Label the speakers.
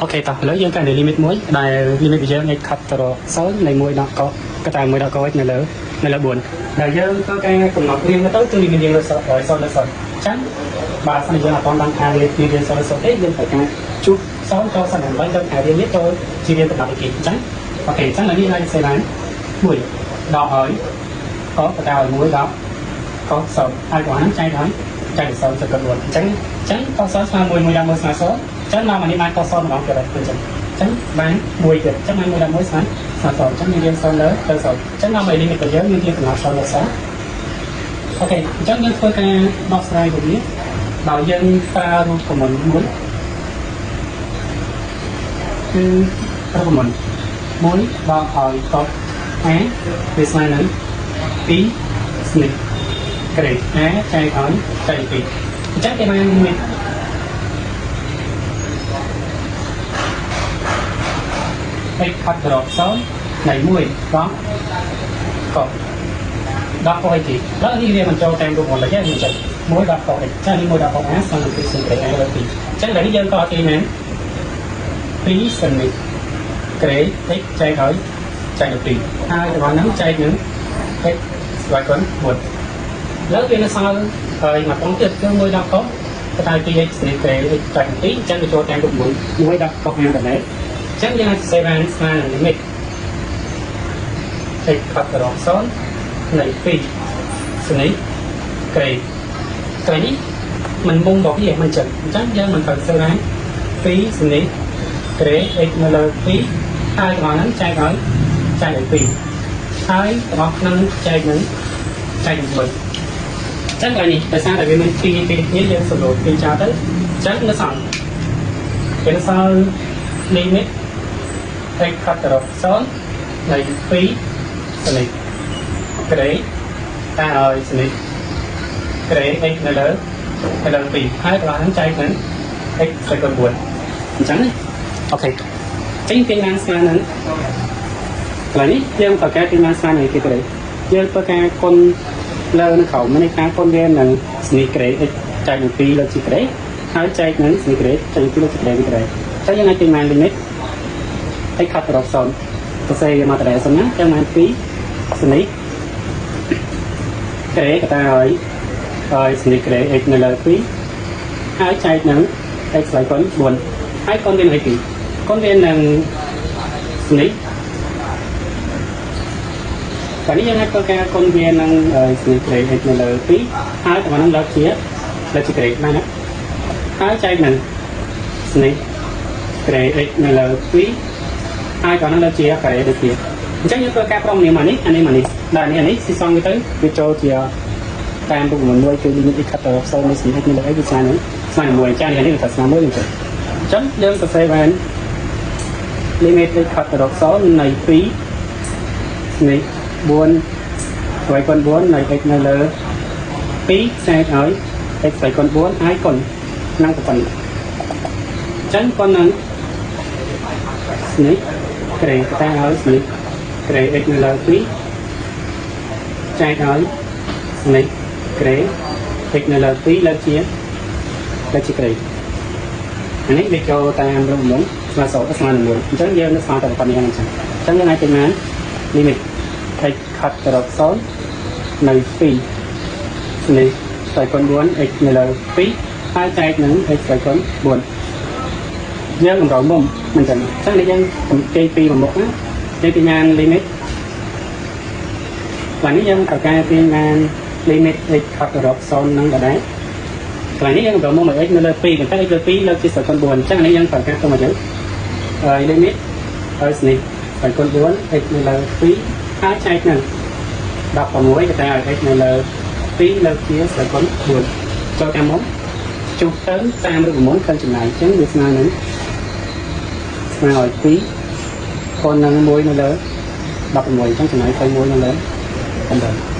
Speaker 1: OK តោះឥឡូវយើងកាន់ limit មួយដែល limit របស់យើង x ខិតទៅរក0នៃ1ដកកកតា1ដកក x នៅលើ4ដែលយើងធ្វើការកំណត់រៀងទៅគឺ limit យើងលើ0 0លើ0អញ្ចឹងបើសិនជាយើងអត់ទាន់បានថាវាពីរៀង0លើ0ទេយើងត្រូវការជួប0ចូល0ដើម្បីដឹងថារៀងនេះចូលជារៀងកំណត់អីគេអញ្ចឹង OK អញ្ចឹងឥឡូវនេះអាចសេបាន1ដកឲ្យកកតាឲ្យ1ដកក0ហើយបងហ្នឹងចែកឲ្យចែក0ទៅ4អញ្ចឹងក0ស្មើ1 1ដល់1ស្មើ0អញ្ចឹងមកនេះបានក0ម្ដងទៀតហើយអញ្ចឹងអញ្ចឹងបាន1ទៀតអញ្ចឹងបាន1ដល់1ស្មើស្មើ0អញ្ចឹងមានរៀង0លើទៅ0អញ្ចឹងដល់មក limit របស់យើងមានរៀងកំណត់0លើ0 OK អញ្ចឹងយើងធ្វើការដោះស្រាយវាដោយយើងប្រើរូបមន្តមួយគឺរូបមន្ត1ដកឲ្យក a វាស្មើនឹង2ស្និតក្រេ a ចែកឲ្យចែក2អញ្ចឹងគេបាន limit x ខិតទៅរក0នៃ1ដកកដកកអីទីដល់នេះវាបញ្ចូលតាមរូបមន្តលេខហ្នឹងអញ្ចឹង1ដកក x ចានេះ1ដកក a ស្មើនឹង2ស្និតក្រេ a លើ2អញ្ចឹងដល់នេះយើងក៏ទីណា2ស្និតក្រេ x ចែកឲ្យចែកដល់2ហើយរបស់ហ្នឹងចែកនឹង x ស្វ័យគុណ4លើវានៅសល់ហើយមួយពងទៀតគឺ1ដកកកតែ 2x ស្និតក្រេ x ចែក2អញ្ចឹងវាចូលតាមរូបមន្ត1ដកក a ដដែលអញ្ចឹងយើងអាចសរសេរបានស្មើនឹង limit x ខិតទៅរក0នៃ2ស្និតក្រេក្រេនេះมันមុំរបស់វាមិនចឹងអញ្ចឹងយើងមិនត្រូវសរសេរបាន2ស្និតក្រេ x នៅលើ2ហើយទាំងអស់ហ្នឹងចែកឲ្យចែកឲ្យ2ហើយទាំងអស់ក្នុងចែកនឹងចែកនឹង3អញ្ចឹងកន្លែងនេះដោយសារតែវាមាន2ពីរគ្នាយើងសម្រួលពីចោលទៅអញ្ចឹងនៅសល់វានៅសល់ limit x ខិតទៅរក0នៃ2ស្និតក្រេតែឲ្យស្និតក្រេ x នៅលើ2ហើយទាំងអស់ហ្នឹងចែកនឹង x ស្វ័យគុណ4អញ្ចឹងណា OK ចេញទាញបានស្មើនឹងកន្លែងនេះយើងប្រកែកទាញបានស្មើនឹងគេទៅយើងធ្វើការគុណលើនៅក្រោមមានន័យថាគុណវានឹងស្និតក្រេ x ចែកនឹង2លើជាក្រេហើយចែកនឹងស្និតក្រេចែកនឹង2លើជាក្រេវិញក្រេអញ្ចឹងយើងអាចទាញបាន limit x ខិតទៅរក0សរសេរមកតដែរសិនណាចឹងបាន2ស្និតក្រេកតាឲ្យហើយស្និតក្រេ x នៅលើ2ហើយចែកនឹង x ស្វ័យគុណ4ហើយគុណវានឹងអីពីគុណវានឹងស្និតតែនេះយើងអាចធ្វើការគុណវានឹងស្និតក្រេ x នៅលើ2ហើយទាំងហ្នឹងលើជាក្រេបានណាហើយចែកនឹងស្និតក្រេ x នៅលើ2ហើយក៏នឹងលើជាការ៉េដូចគ្នាអញ្ចឹងយើងធ្វើការប្រមនាមអានេះអានេះមកនេះដល់នេះអានេះស៊ីសងវាទៅវាចូលជាតាមរូបមន្តមួយគឺ limit x ខិតទៅ0នៃ x នៅលើ x វាស្មើនឹង1ចានេះនេះវាត្រូវស្មើ1អញ្ចឹងអញ្ចឹងយើងសរសេរបាន limit x ខិតទៅរក0នៃ2នៃ4ស្វ័យគុណ4នៃ x នៅលើ2ចែកឲ្យ x ស្វ័យគុណ4ហើយគុណនឹងប៉ុណ្ណេះអញ្ចឹងគុណនឹងនេះក្រេតែឲ្យនេះក្រេ x នៅលើ2ចែកឲ្យនេះក្រេ x នៅលើ2លើជាក្រេអានេះវាចូលតាមរូបមន្តស្មើ0ស្មើនឹង1អញ្ចឹងយើងនឹងស្មើតែប៉ុណ្្នេះអញ្ចឹងអញ្ចឹងយើងអាចទាញបាន limit x ខិតទៅរក0នៅ2នេះស្វ័យគុណ4 x នៅលើ2ហើយចែកនឹង x ស្វ័យគុណ4យើងតម្រូវមុំមិនចឹងអញ្ចឹងនេះយើងគេពីមួយមុខណាគេពីបាន limit បាទនេះយើងត្រូវការទាញបាន limit x ខិតទៅរក0នឹងដដែលកន្លែងនេះយើងតម្រូវមុំឲ្យ x នៅលើ2ប៉ុន្តែ x លើ2លើជា0គុណ4អញ្ចឹងនេះយើងត្រូវការទៅមកយើងហើយ limit ហើយស្នេះ0គុណ4 x នៅលើ2ហើយចែកនឹង16ក៏តែឲ្យ x នៅលើ2លើជា0គុណ4ចូលតាមមុំជុះទៅតាមរូបមន្តឃើញចម្លើយអញ្ចឹងវាស្មើនឹងស្មើឲ្យ2គុណនឹង1នៅលើ16អញ្ចឹងចម្លើយឃើញ1នៅលើ8